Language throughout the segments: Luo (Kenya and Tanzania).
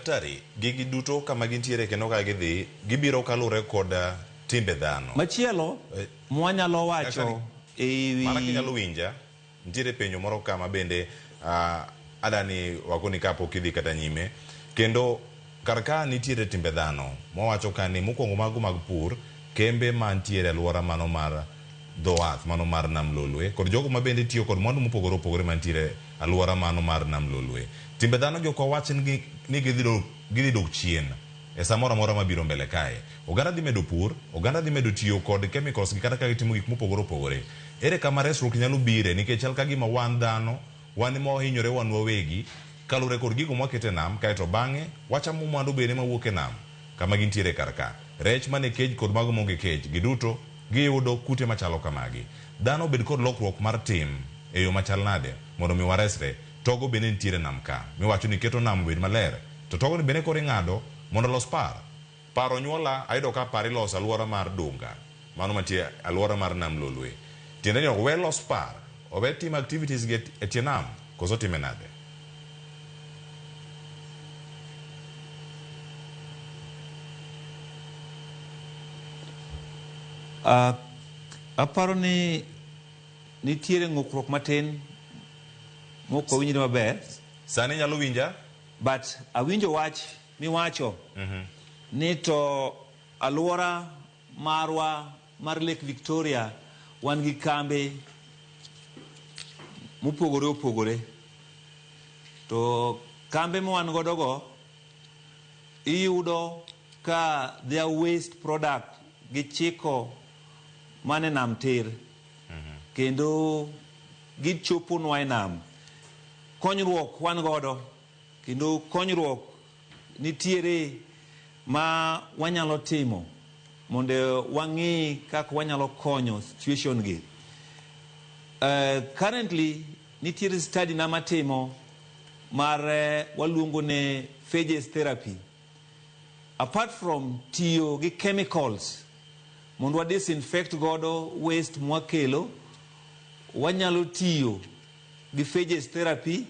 Daktari, gigi duto kama gintiere kendo ka gidhi, gibiro kalure kod timbe dhano. Machielo mwanyalo wacho e wi... Mana kinyalo winja, nitiere penjo moro ka ma bende uh, adani wakoni kapok idhi kata nyime. Kendo kar ka nitiere timbe dhano, mwawacho ka ni mokwongo mago mag pur, kembe mantiere alwora mano mar dho wath mano mar Nam Lolwe kod jogo ma bende tiyo kod mwandu mopogore opogore mantiere alwora mano mar Nam Lolwe. Timbe dhano gi ok wawach ni gidhi dok chien e samoro amora mabiro mbele kae. Oganda dhi medo pur, oganda dhi medo tiyo kod chemicals gi kata ka gitimo gik mopogore opogore. Ere kama resruok nyalo bire nikech chal ka gima wan dhano wan ema wahinyore wan wawegi kaluwore kod gigo mwaketo e nam kaeto bang'e wachamo mwandu bende mawuok e nam kama gintiere kar ka. Rech mane kej kod mago maonge kej giduto giyudo kute machalo kamagi. Dhano obed kod lokruok mar tim e yo machal nade mondo mi waresre? Togo bende nitiere e nam ka miwacho ni keto nam obed maler to togoni bende koro ing'ado mondo olos par. Par onyuola ayudo ka par iloso aluora mar Dunga mano mantie aluora mar Nam Lolwe. Tiende ni owe los par, owe timo activities gi e tie nam koso time nade? Uh, aparo ni nitiere ng'ukruok matin mok wawinjre maber. Sani inyalo winja? But awinjo wach miwacho ni to alwora marwa mar Lake Victoria wan gi kambe mopogore opogore. To kambe ma wan godo go iyudo ka their waste product gichiko mana e nam tir. Kendo gichoponwa e nam. Konyruok wan godo kendo konyruok nitiere ma wanyalo timo mondo wang'i kaka wanyalo konyo situation gi. Currently nitiere study na matimo mar waluongo ne phages therapy. Apart from tiyo gi chemicals mondo wa disinfect godo waste mwakelo, wanyalo tiyo gi phages therapy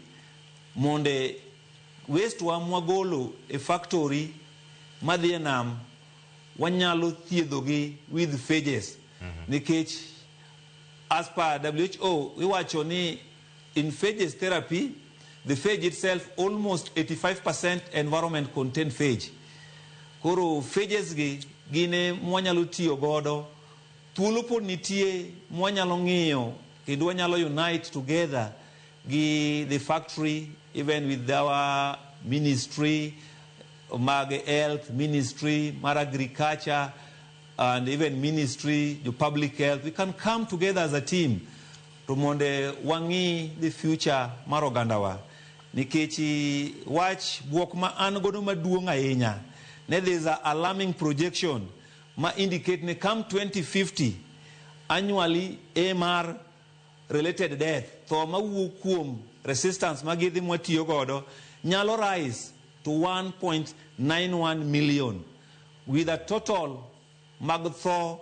monde waste wa mwagolo e factory madhi e nam wanyalo thiedhogi with phages. Nikech as per WHO iwacho ni in phages therapy the phage itself almost 85% environment contain phage. Koro phages gi gin mwanyalo tiyo godo thuolo pod nitie mwanyalo ng'iyo kendo wanyalo unite together gi the factory even with our ministry mag health ministry mar agriculture and even ministry the public health. We can come together as a team to monde wang'i the future mar ogandawa nikech wach buok ma an godo maduong' ahinya ne there is a alarming projection ma indicate ni come 2050 annually AMR related death tho mawuok kuom resistance mag yedhe mwatiyo godo nyalo rise to 1.91 million with a total mag tho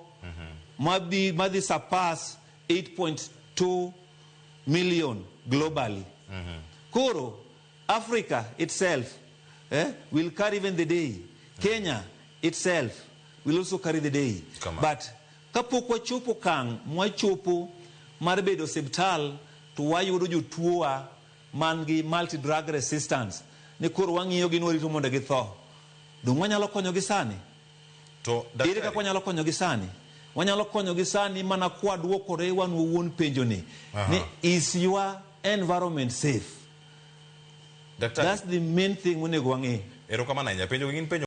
madhi surpass 8.2 million globally. Koro Africa itself will carry even the day. Kenya itself will also carry the day. But kapok wachopo kang' mwachopo mar bedo osiptal to wayudo jotuowa man gi multi drug resistance ni koro wang'iyo gi ni warito mondo githo. Dong' wanyalo konyogi sani? To Ere kaka wanyalo konyogi sani? Wanyalo konyogi sani mana kwa duokore wan wawuon penjo ni, ni is your environment safe? Daktari. That's the main thing monego wang'i. Erokamano ahinya. Penjo gin penjo